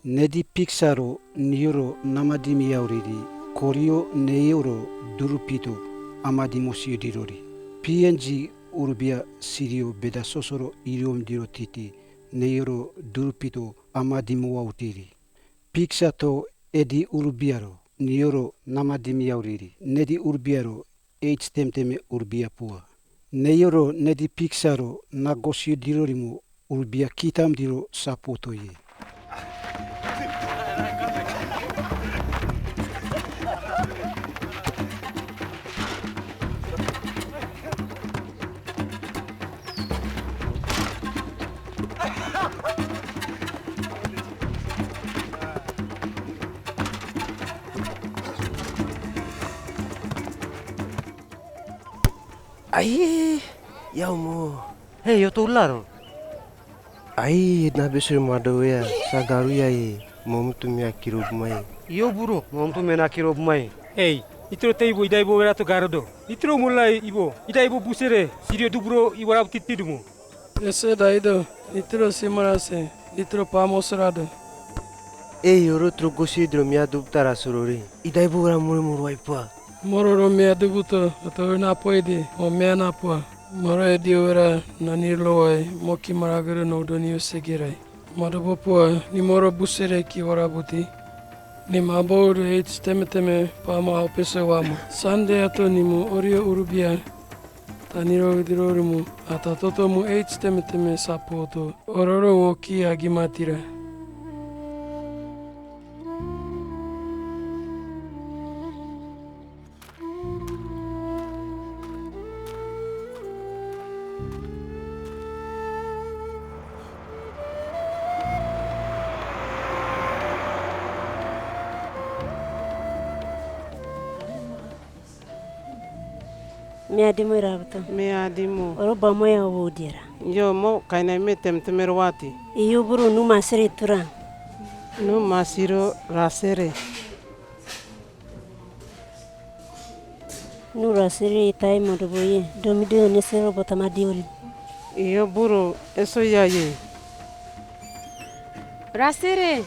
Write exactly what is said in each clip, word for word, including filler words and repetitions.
Nedi piksa ro, ni oro namadimi auriri, korio ne oro durupito amadimo siudirori. Pienji urubia sirio beda sosoro iriom diro titi, ne oro durupito amadimo autiri. Piksa to edi urubia ro, ni oro namadimi auriri, nedi urubia ro, eits temteme urubia pua. Ne oro nedi piksa ro, nagosi dirorimo urubia kitam diro sapoto ye. Ai, yau mo. Hei, yo to ularo. Ai, na besur mado ya, sa garu ya e, mo mutu mi akiro bumai. Yo buro, mo mutu mi na akiro bumai. Hei, itro te ibo, ida ibo wera to garodo. Itro mulai ibo, ida ibo busere, sirio dubro iwara titi dumo. Ese daido, itro simarase, itro pamo sorado. Ei, oro tro gosi dro mia dub tara sorori. Idai bo ora mure muru aipua. Moro ro mia dubuto, oto na poidi, o mia na pua. Moro e dio era nanir loai, moki maragere no doni usegirai. Mado bo pua, ni moro busere ki wara buti. Ni mabo ure eits teme teme, pamo au pese wamo. Sande ato ni mo orio urubia. Taniro dirorimu, ata toto mu eits teme teme sapoto, ororo woki agi matira. Mia dimo ira buto. Mia dimo. Oro bamo ya wo diera. Yo mo kaina me teme teme ro wati. Iyo buru nu masiri tura. Nu masiro rasere. Nu rasiri itai mo dobo ye. Domi de ne sero botama diori. Iyo buru eso ya ye. Rasere.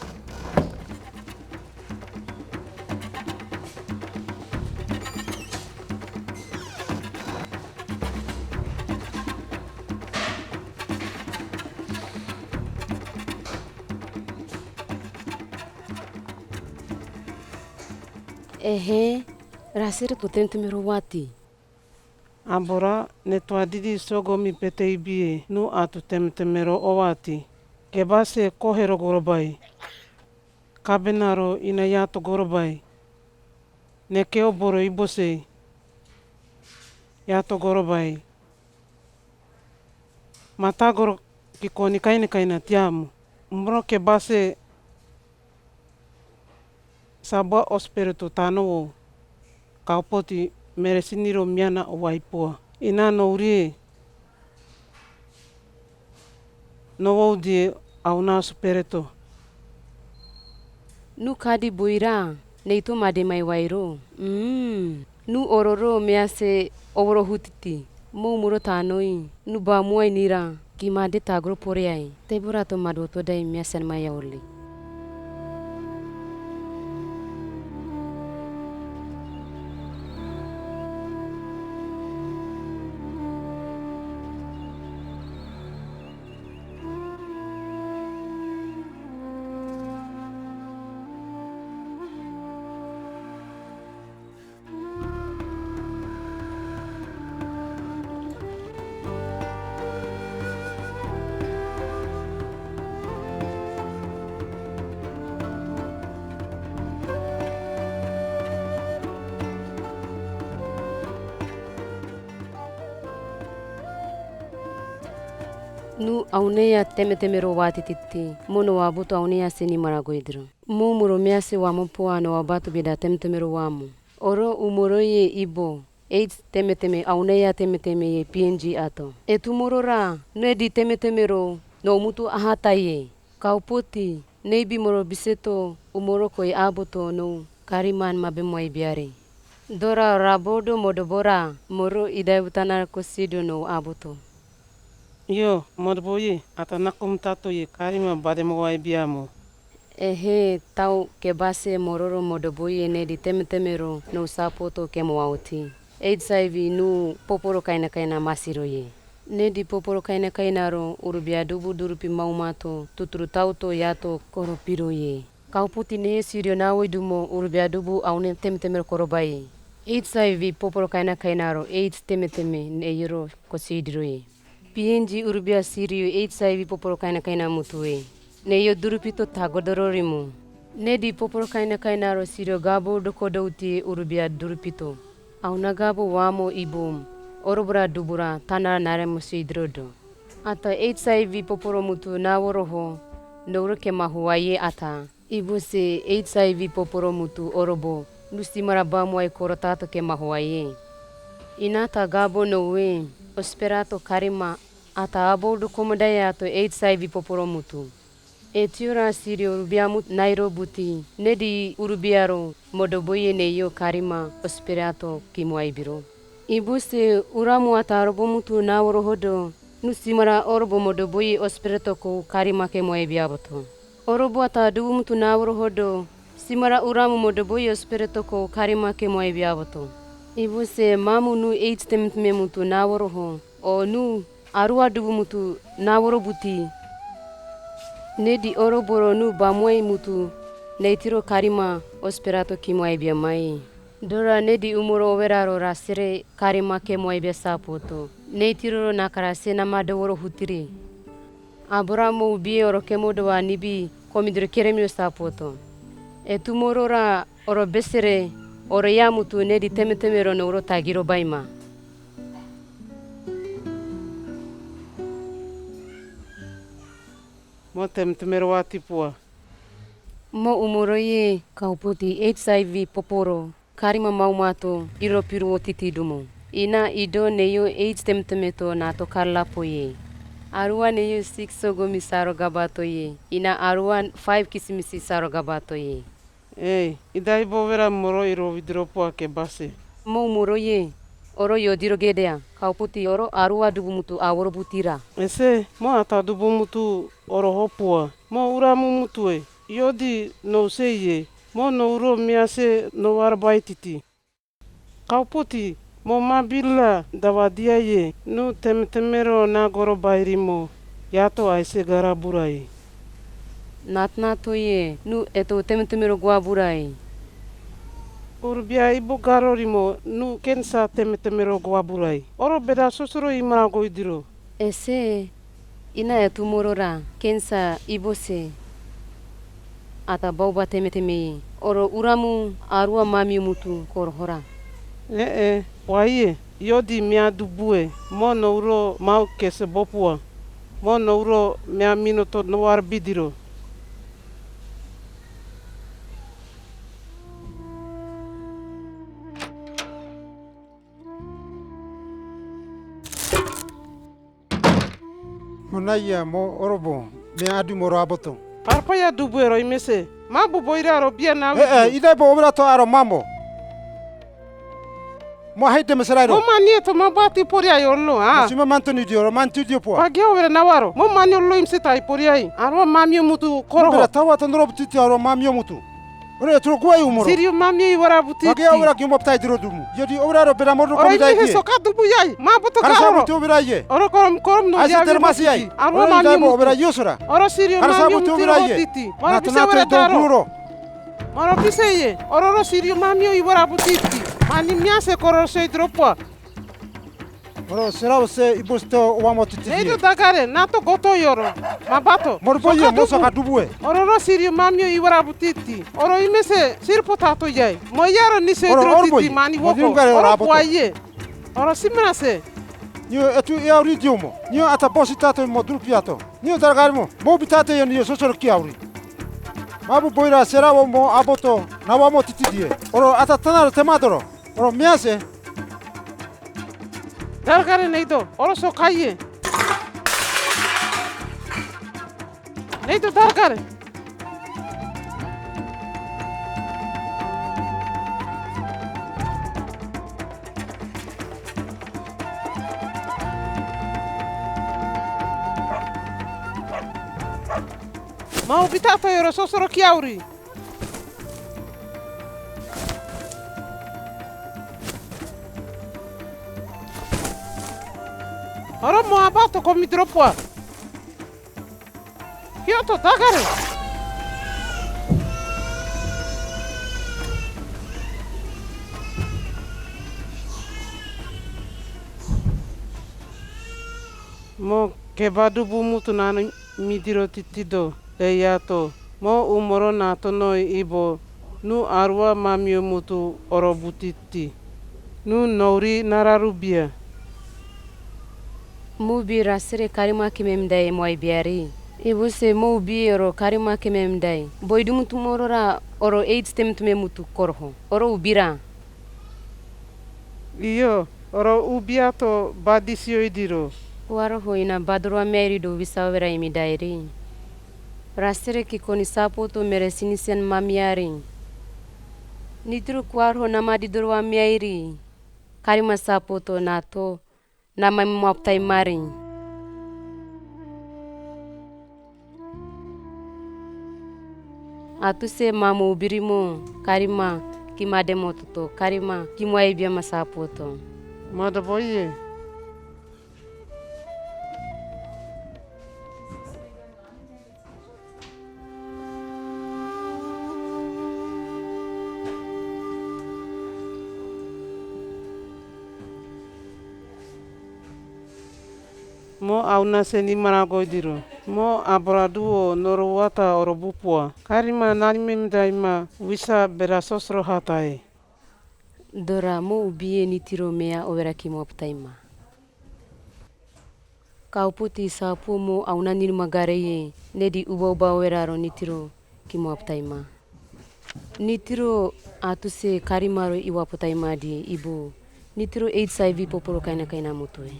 Ehe, rasere tu teme teme ro wati. Abora, ne tua didi sogo mi pete ibie, nu atu teme teme ro owati. Kebase kohero gorobai. Kabenaro ina yato gorobai. Neke oboro ibose. Yato gorobai. Mata goro kikoni kaina kaina tiamu. Moro kebase sabua ospiritu tano wo. Kaupoti meresiniro miana o waipua. Ina no urie. No wo die auna ospiritu. Nu kadi buira, neitu made mai wairo. Mm. Nu ororo mease oworo hutiti. Mo muro tanoi. Nu bamuai nira. Ki made tagro poreai. Tebura to madoto dai measan mai auli. Nu aune ya teme teme ro wati titi, mono wabuto aune ya seni marago idro. Mo muro mease wamo pua no wabatu bida teme teme ro wamo. Oro umoro ye ibo, eits teme teme aune ya teme teme ye pienji ato. E tumoro ra, no edi teme teme ro, no mutu ahata ye. Kaupoti, neibi moro biseto, umoro koi aboto no, kariman mabe moi biari. Dora rabodo modobora, moro idai butana kosido no aboto. Yo, modobo ye, atanakum tato ye, kariman bade mo wai biamo. Ehe, tau kebase mororo modoboye nedi temeteme ro nou sapoto kemo waoti. H I V nu poporo kaena kaena masiro ye. Nedi poporo kaena kaena ro urubia dubu durupi maumato, tuturu tauto yato koro piro ye. Kauputi ne sirio nawe dumo urubia dubu aune temeteme ro koro bai. H I V poporo kaena kaena ro, H temeteme ne yoro kosidiro ye. Pienji urubia sirio H I V poporo kaena kaena mutu e. Ne yo durupito tagodoro rimo. Nedi poporo kaena kaena ro sirio gabo dokodo uti urubia durupito. Auna gabo wamo ibum. Orobora dubura tanara naremo sidrodo. Ata H I V poporo mutu naworo ho. Nouro ke mahuaye ata. Ibuse H I V poporo mutu orobo, nu simara bamuai koro tato ke mahuaye. Inata gabo noue, osperato karima, ata abo du komodayato H I V poporo mutu. Etiora sirio urubia mutu nairo buti, nedi urubia ro, modoboye ne yo karima, osperato kimuai biro. Ibuse uramu ata orobo mutu naworo hodo, nu simara orobo modoboye osperato ko karima ke muai biaboto. Orobo ata dubu mutu naworo hodo, simara uramu modoboye osperato ko karima ke muai biaboto. Ibuse mamu nu H temeteme mutu naworo ho, o nu arua dubu mutu naworo buti. Nedi oroboro nu bamuai mutu, neitiro karima osperato kimuai biamai. Dora nedi umoro oweraro ra sere karima ke muai bia sapoto. Neitiro ro nakara sena madoworo hutiri. Abora mo ubie oro kemodo wa nibi komidro keremio sapoto. Etumoro ra oro besere oro ya mutu nedi temeteme ro nouro tagiro baima. Mo temeteme ro watipua. Mo umoro ye kauputi H I V poporo. Karima maumato, iro piru otiti dumo. Ina ido ne yo H temeteme to nato kalapo ye. Arua ne yo six sogo mi saro gabato ye. Ina arua five kisimisi saro gabato ye. Ei, idai bo wera moro iro widro pua ke base. Mo umoro ye, oro yo diro gedea, kauputi oro arua dubu mutu aworo butira. Ese, mo ata dubu mutu oro hopua. Mo uramu mutu e. Yo di no se ye, mo no uro miase no warbai titi. Kauputi, mo mabila dawadia ye, nu temeteme ro nagoro bairimo, yato aise gara burai. Natnato ye, nu eto temeteme ro gua burai. Urbia ibo garo rimo, nu kensa temeteme ro gua burai. Oro beda sosoro imara goidiro. Ese, ina etumoro ra, kensa ibose. Ata bau ba temeteme ye. Oro uramu arua mamio mutu koro hora. Ee, waye, yo di mia dubue, mo no uro mau kese bopua. Mo no uro mia minoto no warbidiro. Mo naya mo orobo, me adu mo ro aboto. Parpa ya dubu ero imese. Ma bu boira ro bia na. Eh, eh, ida bo obra to aro mambo. Mo haite mesera ro. Mo mani eto ma bati pori ayo lo, ah. Mo sima manto ni dio ro, manto dio po. Pagi obra na waro. Mo mani lo imse tai pori ai. Aro mamio mutu koro. Obra tawa tondro butiti aro mamio mutu. Ore, tro kuai umoro. Sirio mamio i wara butiti. Pagi awara kiumba ptai diro dumu. Yo di obra ro bera morro. Oro komi dai imi he soka dubu yai. Ma boto karo. Kara sa buti obra ye. Oro korom korom no ya termasi ai. Aro mamio mutu. Obra yo sora. Oro sirio mamio mutu ro butiti. Wara bise wara taro. Moro bise ye. Oro ro sirio mamio i wara butiti. Mani miase koro se dropa. Oro, sera ose ibusto wamo titi. Neido dagare, nato goto yoro. Mabato. Moro boye, mo saka dubue. Oro ro sirio mamio i wara butiti. Oro imese, sir potato yai. Mo yaro ni se dro titi mani woko. Oro boye. Oro simrase. Nio etu e auri diomo. Nio ata bosi tato mo drupiato. Nio dagare mo. Mo bitate yo nio sosoro ki auri. Mabu boira sera wo mo aboto. Na wamo titi die. Oro ata tanaro temadoro. Oro miase. Dargare neido, oro sokaie. Neido dargare. Mo ubi tato oro sosoro ki auri. Oro mo aba to komi dropua. Hioto, tagare. Mo kebadu bumutu nani midiro titido, e yato, mo umoro nato no ibo, nu arua mamio mutu oro butiti. Nu nouri nararu bia. Mo ubi rasere karima kemem dai mo ai biari. Ibo se mo ubi oro karima kemem dai. Boi dumutu moro ra oro AIDS tem tume mutu korho. Oro ubira. Iyo, oro ubia to badisio idiro. Kuaro ho ina badurua miairi do wisa wera imi dairi. Rasere ki koni sapo to mere sinisian mamiari. Nitiro kuaro ho nama didurua miairi. Karima sapo to nato, nama mi muaptai mari. Atuse mamo ubiri mo, karima, ki made mo toto, karima, ki muai bia masapo to. Mada boye. Mo auna seni marago idiro. Mo aboradu o noro wata oro bupua. Karima nani mem daima wisa bera sosro hatae. Dora mo ubie nitiro mea owera ki muaptaima. Kauputi sapu mo auna nil magare ye, nedi uba uba owera ro nitiro ki muaptaima. Nitiro atuse karima ro iwapotaima di ibu. Nitiro HIV poporo kaina kaina mutue.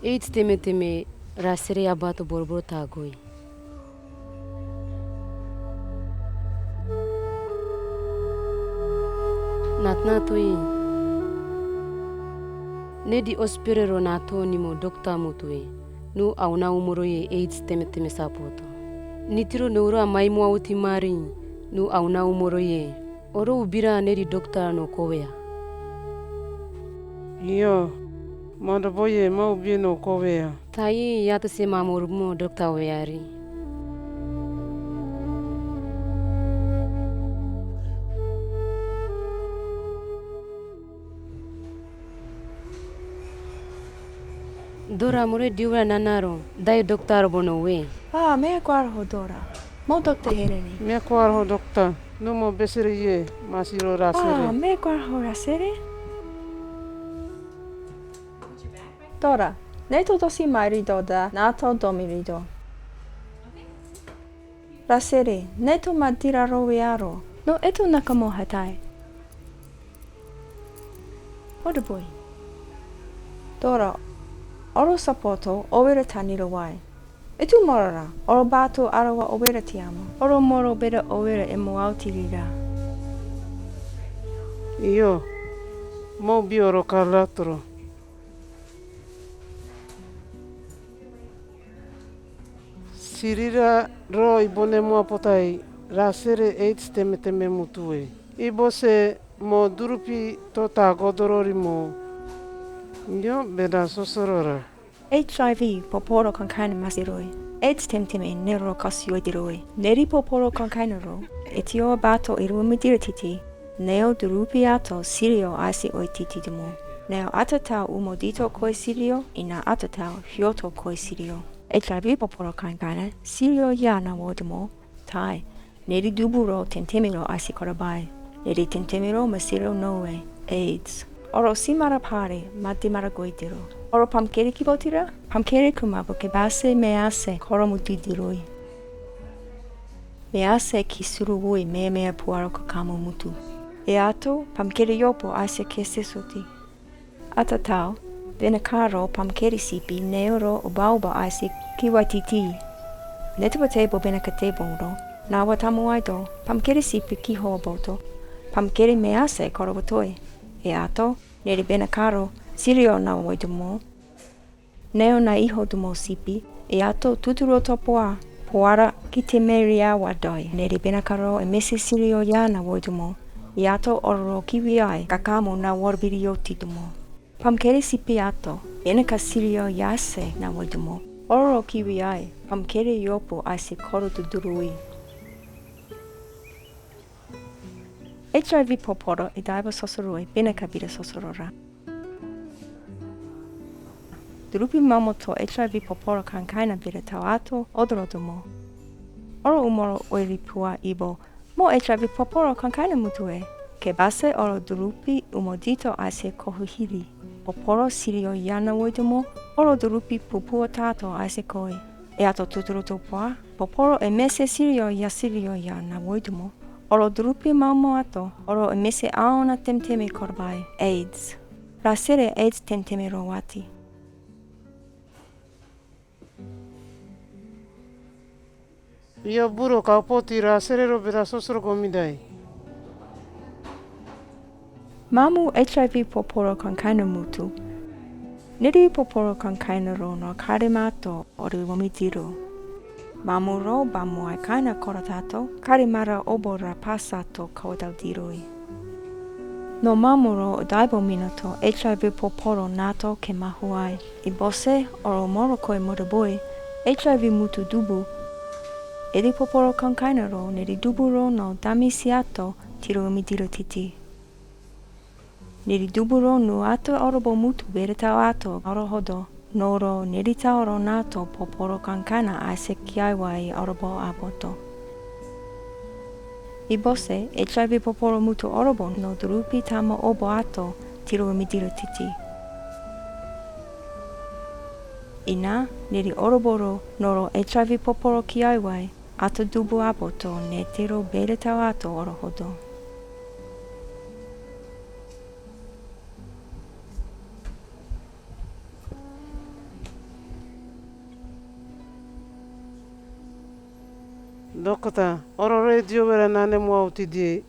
AIDS teme teme rasere abato boroboro tagoi. Natna toi. Nedi ospere ro nato nimo dokta mutue. Nu auna umoro ye AIDS teme teme sapoto. Nitiro noura mai mua uti mari. Nu auna umoro ye. Oro ubira nedi dokta no kowea. Iyo. Mada boye ma ubie no kowea. Tai, yato se mamo rumo dokta weari. Dora more diura nanaro, dai dokta ro bono we. Ah, me kuar ho Dora. Mo dokta hereni. Me kuar ho dokta. Numo besere ye, masiro rasere. Ah, me kuar ho rasere. Dora, neto tosi mairi doda, nato domirido. Rasere, neto matira rowearo. No eto nakamo hatai. Oda boy. Dora, oro sapoto, owera taniro wai. Etu morara, oro bato arawa owera tiamo. Oro moro bera owera e mo autirira. Iyo, mo bi oro kalatro. Sirira ro ibone mo apotai, rasere AIDS teme teme mutue. Ibose mo durupi tota godorori mo. Nyo beda sosorora. HIV poporo kankaina masiroi. AIDS temteme nero kasioi diroi. Neri poporo kankaina ro. Etio bato irumitira titi. Neo durupi ato sirio asi oi titi demo. Neo atatao umo dito koi sirio, ina atatao hioto koi sirio. HIV poporo kankaina, sirio ya na wo demo. Tai. Neri duburo tentemiro asi korabai. Neri tentemiro masiro noe. AIDS. Oro simara pare, mati mara goitiro. Oro pamkeri kibotira? Pamkeri kuma boke base me ase koro muti diroi. Me ase ki suru wui me me puaro kakamo mutu. E ato, pamkeri yopo ase kese soti. Atatao, bena karo pamkeri sipi neuro uba uba asi ki waititi. Netu ba tebo bena katebo ro, na watamu aido, pamkeri sipi ki ho boto, pamkeri me ase koro botoi. E ato, neri bena karo, sirio na waidumo. Neo na iho dumo sipi, e ato tuturo topoa, Wara ki te meri a wadoi, neri bena karo e mese sirio ya na woidumo. Yato oro ki wiai, kakamo na warbiri yo titumo. Pamkere sipi ato, bena ka sirio ya se na woidumo. Oro ki wiai, pamkere yopo a se koro tu durui. H I V poporo i daibo sosoro e bena ka bira sosoro ra. Durupi mamo to H I V poporo kankaina bira tau ato, odoro dumo. Oro umoro oiri pua ibo, mo H I V poporo kankaina mutu e. Ke base oro durupi umo dito a se kohuhiri. Poporo sirio ya na woidumo, oro durupi pupua tato a se koi. E ato tuturu tupua, poporo e mese sirio ya sirio ya na woidumo. Oro durupi mamo ato, oro e mese aona temteme korbai, AIDS. Rasere AIDS temteme ro wati. Io buro, kaupoti rasere ro bera sosoro ko midai. Mamu H I V poporo kankaina mutu. Neri poporo kankaina ro no kare mato ori womi tiro. Mamu ro bamu ai kaina koro tato, kare mara obo ra pasa to kaudau diroi. No mamu ro daibo mino to H I V poporo nato ke mahuai. I bose oro moro koi modo boi, H I V mutu dubu. Edi poporo kankaina ro, neri dubu ro no dami siato tiro mi tiro titi. Neri dubu ro nu ato oro bo mutu bere tau ato oro hodo. Noro neri tau oro nato poporo kankaina a se kiai wai oro bo aboto. I bose, H I V poporo mutu oro bo no durupi tama obo ato tiro mi tiro titi. Ina, neri oro boro noro H I V poporo kiai wai, ato dubu aboto ne tiro bere tau ato oro hodo. Dokota, oro re dio wera nane mo auti die,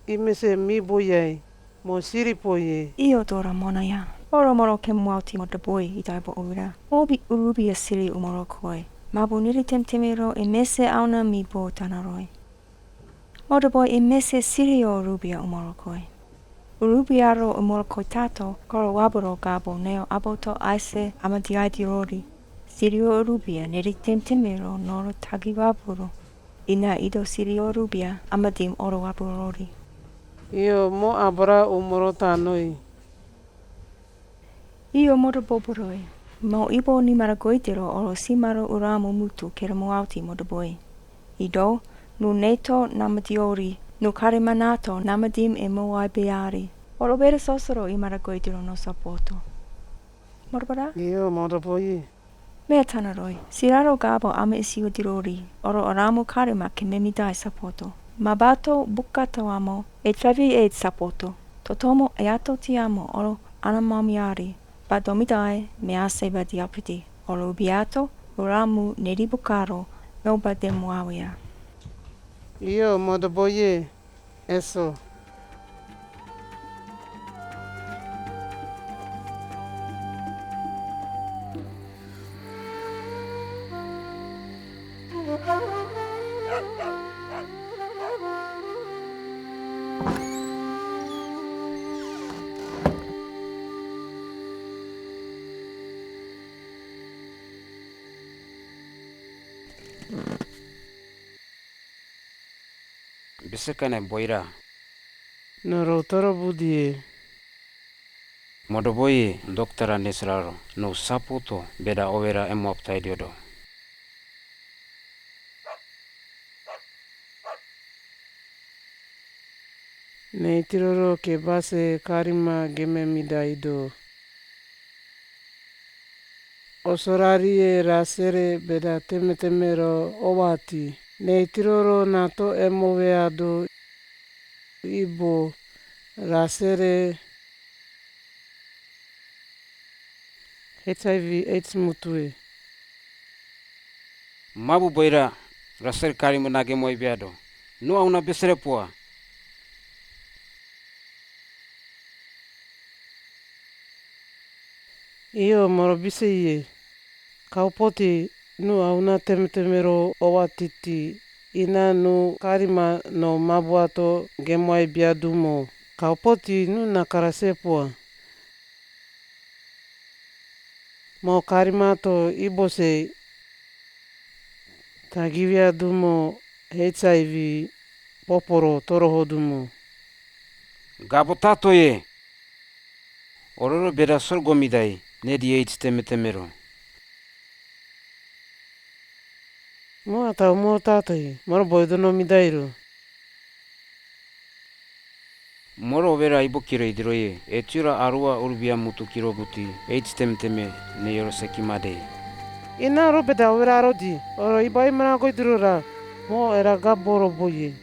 i mese mi boiai, mo siri poie. Io tora mona ya. Oro moro ke mo auti modo boi i daibo uira. Mo bi urubi a siri umoro koi. Mabu niri temteme ro e mese aona mi bo tana roi. Modo boi e mese sirio rubia umoro koi. Rubia ro umoro koi tato, koro waburo gabo neo aboto aise amadi ai dirori. Sirio rubia neri temteme ro noro tagi waburo. Ina ido sirio rubia amadim oro waburori. Io mo abra umoro tanoi. Io modo boboroi. Mo ibo ni mara goitero oro si maro uramu mutu kera mo auti modo boi. Ido, nu neto namadi ori, nu kare manato namadim e mo wai beari. Oro bere sosoro i mara goitero no sapoto. Modo bara? Io modo boi. Me tana roi, siraro gabo ame isi udirori, oro aramu kare ma ke me midai sapoto. Mabato buka tawamo, H I V AIDS sapoto. Totomo e ato tiamo oro ana mamiari, ba domidai me ase ba diapiti. Oro biato, uramu neri bukaro, no ba demuawia. Io, modo boie. Eso. Bese kane boira. Noro toro budie. Modo boi, doktora nesraro, no saputo beda overa emo aptai diodo. Nei tiroro ke base karima geme midaido. Osorari e rasere beda temteme ro owati. Nei tiroro nato emo weado ibo rasere H I V AIDS mutue. Mabu boira rasere karima nage mo ibiado. No auna besere pua. Io, moro bise ie. Kaupoti Nu auna temeteme ro owa titi, iná nu kárima no mabuato gemuai biadu mo. Kaupoti nu nakarase pua. Mo kárima to ibose tagiwiadu mo HIV poporo torohodu mo. Gabo tato ye. Ororo beda sorgo midai, nedi AIDS temeteme ro. Mo atau mo tato ye, moro boido no midai ro. Moro wera ibo kiro idiro ye, e tiura arua urubia mutu kiro buti, AIDS temeteme, ne yoro seki made. Iná ro beda wera rodi, oro ibai mara go idiro ra, mo era gabo ro boye.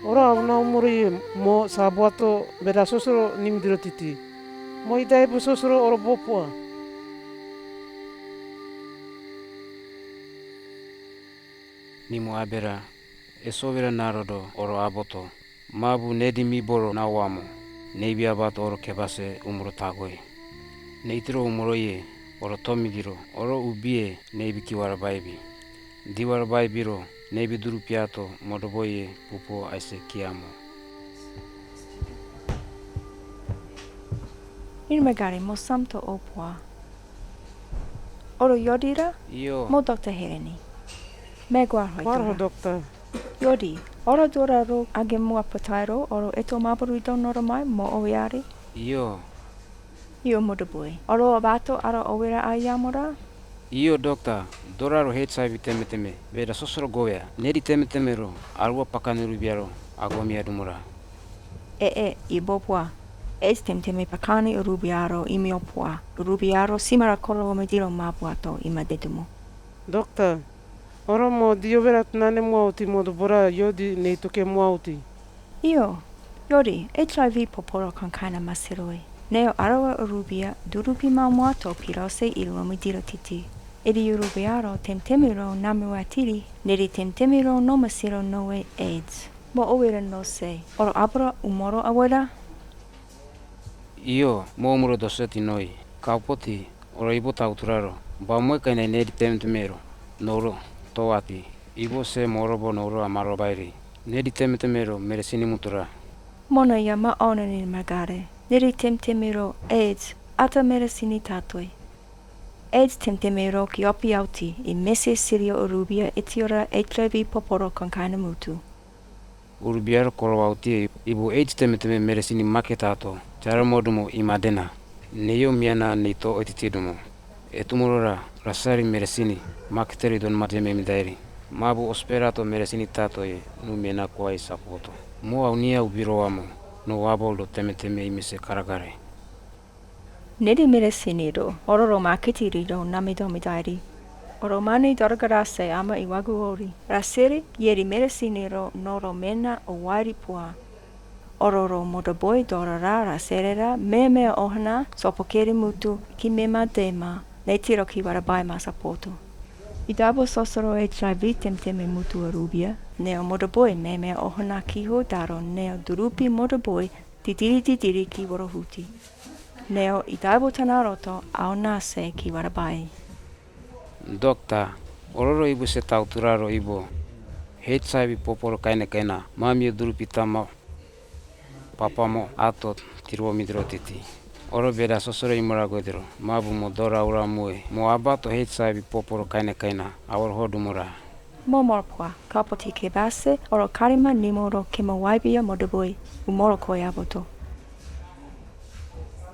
Oro auna umuro ye mo sabuato beda sosoro nim diro titi. Mo idai bo sosoro oro bopua. Ni mo abera, eso wera narodo oro aboto. Mabu nedi miboro na wamo. Nebi abato oro kebase umuro tagoe. Neitiro umuro ye, oro tomi diro, oro ubie, nebi kiwara baibi. Diwara bai biro, nebi duru piato, modobo ye, pupo aise kiamo. Ini magari mo samto opua. Oro yodira? Iyo. Mo dokta hereni. Megua hoi Warho dokta. Yodi, oro dora ro age mua patairo, oro eto mabaru idon noro mai, mo owiari? Iyo. Iyo modoboi. Oro abato ara owera ayamora? Iyo dokta, dora ro HIV temeteme, beda sosoro gowea, nedi temeteme ro, arua pakane rubiaro, agomi adumora. E, e, ibopua. AIDS temeteme pakane rubiaro imi opua. Rubiaro simara kolo mediro mabuato ima dedumo. Dokta, oro mo dio wera tunane mua uti modobora yodi neituke mua uti. Iyo, yodi, HIV poporo kankaina masiroi. Neo arawa urubia durupi mau muato pirose ilu omi diro titi. Edi urubia ro temtemi ro nami watiri, nedi temtemi ro no masiro noe AIDS. Mo owera no se, oro abra umoro awera? Iyo, mo umoro doseti noi. Kaupoti, oro ibo tauturaro. Ba mue kaina nedi temtemi ro. Noro, towati. Ibo se morobo noro amaro bairi. Nedi temeteme ro meresini mutura. Mona ya ma ona ni magare. Nedi temeteme ro AIDS. Ata meresini tatoi. AIDS temeteme ro ki opi auti. I mese sirio urubia etiora HIV poporo kankaina mutu. Urubia ro koro auti. Ibo AIDS temeteme meresini make tato. Tiara modumo i madena. Neyo miana neito etitidumo. Etumorora, rasari meresini, makiteri don mate me midairi. Mabu osperato meresini tato ye, nu mena kuai sapoto. Mo aunia ubiro amo, no wabo lo temeteme i mese karakare. Nedi meresini do, ororo makiteri do nami do midairi. Oro mani dorgarase ama iwagu ori. Rasiri, yeri meresini ro noro mena o wairi pua. Ororo modoboi dorara raserera meme ohana sopokeri mutu ki mema dema, netiro ki warabai masapoto. Idabo sosoro HIV temteme mutu arubia, neo modoboi meme ohana ki ho daro neo durupi modoboi titiri titiri ki worohuti. Neo idabo tanaroto aonase ki warabai. Dokta, ororo ibo se tauturaro ibo. HIV poporo kaina kaina, mamio durupi tama, papamo ato, tiruo midro titi. Oro beda sosoro imora godro, mabu mo dora ura mue, mo abato HIV poporo kaina kaina, awor ho dumora. Mo morpua, kapoti kebase, oro karima nimoro kemo waibia modoboi, umoro koyaboto.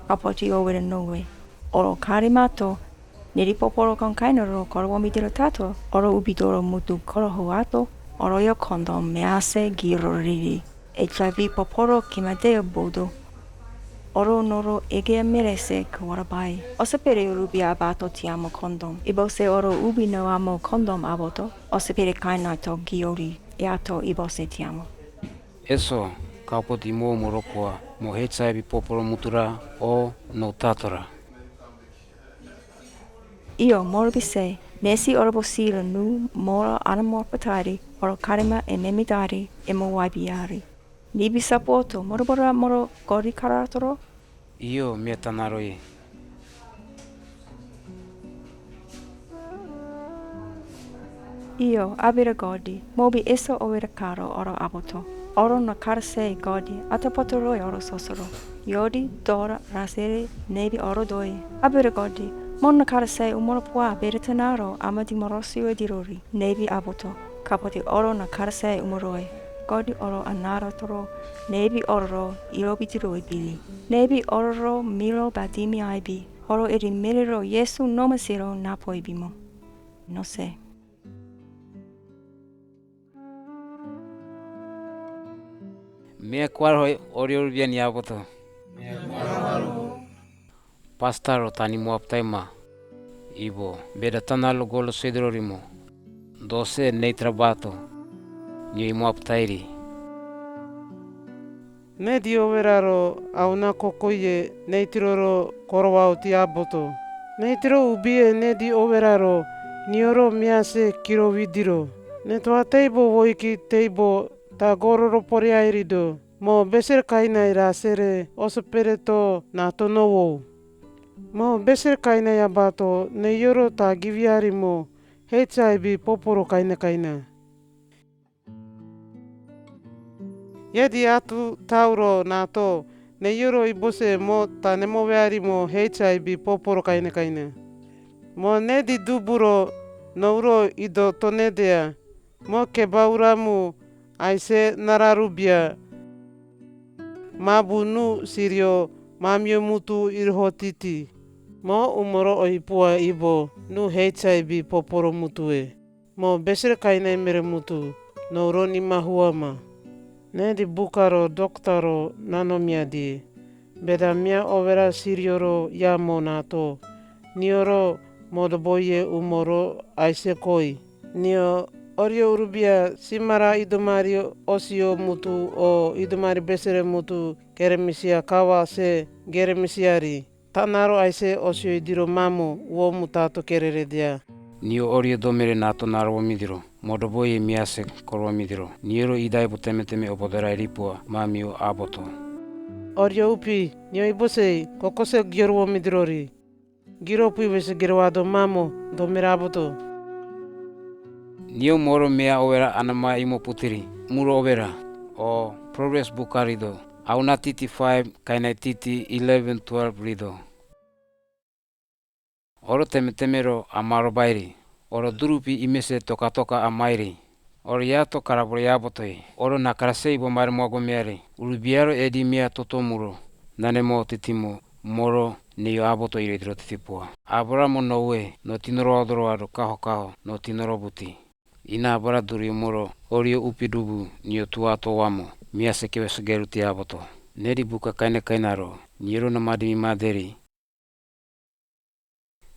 Kapoti owere nowe, oro karimato, Neri poporo kankaina ro koro womi diro tato, oro ubi doro mutu koro ho ato, oro yo kondom mease giro riri. HIV poporo kima deo bodo. Oro noro ege merese ko warabai. Osepere urubia abato tiamo kondom. Ibose oro ubi no amo kondom aboto. Osepere kaina to giori. E ato ibose tiamo. Eso, kapoti mo morokoa, mo HIV poporo mutura, o no tatora. Io, moro bise, nesi oro bosiro nu moro ana moro patari, oro karima e memidari, e mo waibiari. Ni bisa poto, moro bora moro kori karatoro? Io, mia tanaro i. Io, abira Godi, mobi eso owera karo oro Apoto. Oro na karasei Godi, atapato roi oro sosoro. Yodi, dora, rasere, nebi oro doi. Abira Godi, mo na karasei umoro pua bera tanaro ama di morosi we dirori. Nebi Apoto, kapoti oro na karasei umoroi. Godi oro anaro toro, nebi oro ro, irobi diroi bili. Nebi oro ro, miro badimi aibi. Oro eri merero Yesu no masiro napo ibimo. No sé. Mea kuar hoi ori ori bian ya boto. Pastor o tani muap taima. Ibo, beda tana lo golo sedro rimo. Dose nei trabato. Nyo i muap tairi. Nedi oweraro auna kokoye, nei tiroro korowao ti Apoto. Nei tiro ubie nedi oweraro, nioro miase kiro widiro. Netua teibo woiki teibo ta gororo poriairido. Mo beser kainai rasere oso pereto na tono wou. Mo beser kainai Abato, nei oro ta giviari mo H I V poporo kaina kaina. Yedi atu tauro nato, nei oro ibose mo ta nemoveari mo H I V poporo kaina kaina. Mo nedi duburo nouro ido tonedea, mo kebauramu aise nararubia, mabu nu sirio mamio mutu irhotiti. Mo umoro oipua ibo nu H I V poporo mutue. Mo beser kainai mere mutu, nouro ni mahuama. Nedi bukaro doktaro nano miadi. Beda mia owera sirioro yamo nato. Nioro modoboye umoro aise koi. Nio orio urubia simara idomari osio mutu o idomari besere mutu keremisia kawa se geremisiari. Tanaro aise osio idiro mamo, uomu tato kerere dia. Nio orio domere nato naro wamidiro, modoboye miase koro wamidiro. Nioro idai bo temeteme obodorai ripua, mamio Abato. Orio upi, nio ibosei, kokose gior wamidirori. Giro pui wese giro wado mamo, domere Abato. Nio moro mea owera anama imo putiri, muro owera, o progress bukarido. Auna titi five, kainai titi eleven, twelve rido. Oro temeteme ro amaro bairi. Oro durupi imese tokatoka amairi. Oro yato karabore Abotoi. Oro nakarasei bo mare moagomeari. Urubiaro edi mea totomuro. Nane mo titimo. Moro neio Abato ire diro titipua. Abramo noue. No tinoro odoro ado kaho kaho. No tinoro buti. Ina abara duri moro, orio upi dubu, nio tuato wamo, miase kewe segeru ti Abato. Nedi buka kaina kainaro, nioro na madi mi maderi.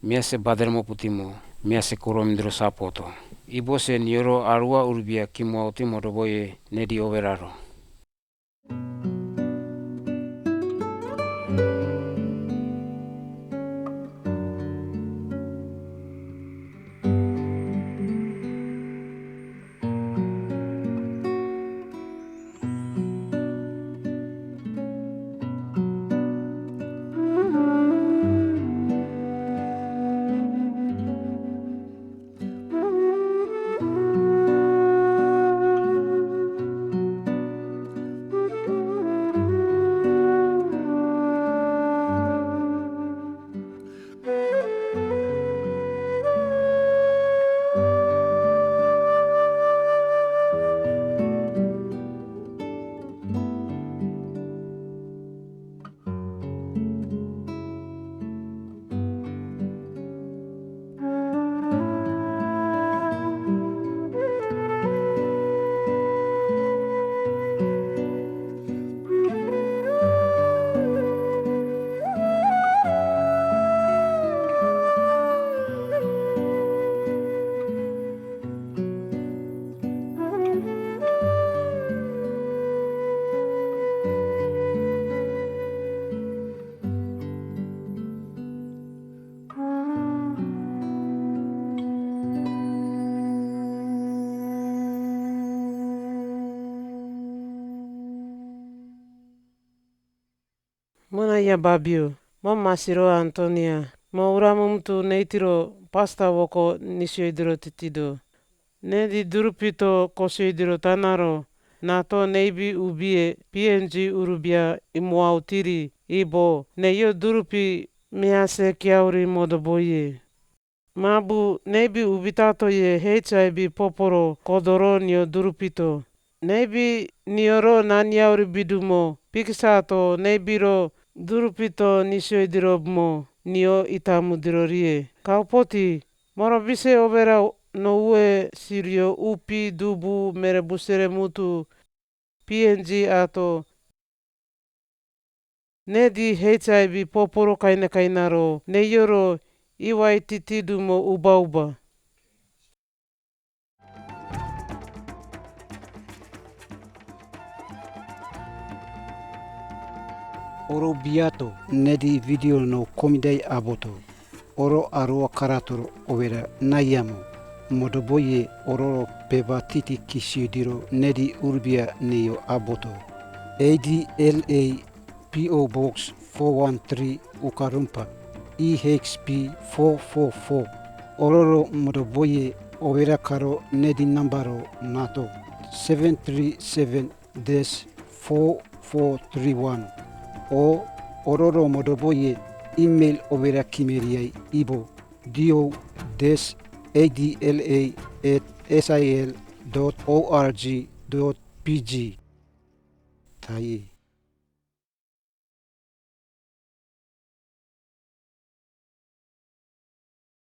Miase badere mo putimo, miase koro mindro sapoto. Ibose nioro arua urbia kimo autimo doboye, nedi oweraro. Muna ya babio, mo masiro Antonia, mo ura mo mutu neitiro pasta woko nisio idiro titido. Nedi durupi to kosi diro tanaro, nato neibi ubie, P N G urubia imuau tiri, ibo, neyo durupi mease kiauri modoboie. Mabu neibi ubitato ye H I V poporo kodoro nio durupi to. Neibi nioro naniauri bidumo, pikisato neibiro durupi to nisioi diro mo, nio itamu diro rie. Kaupoti, moro bise overa noue sirio upi dubu mere busere mutu P N G ato. Nedi H I V poporo kaina kaina ro, neioro iwai titi dumo uba uba. Oro biato, nedi video no komidai aboto. Oro arua karator overa naiamo. Modoboie oro peba titi kisio diro nedi urbia neyo aboto. A D L A P O Box four one three Ukarumpa, E H P four four four. Ororo modoboie overa karo nedi nambaro nato seven three seven dash four four three one. O ororo modoboie email overa kimeriai ibo D O dash A D L A at S I L dot O R G dot P G. Taie.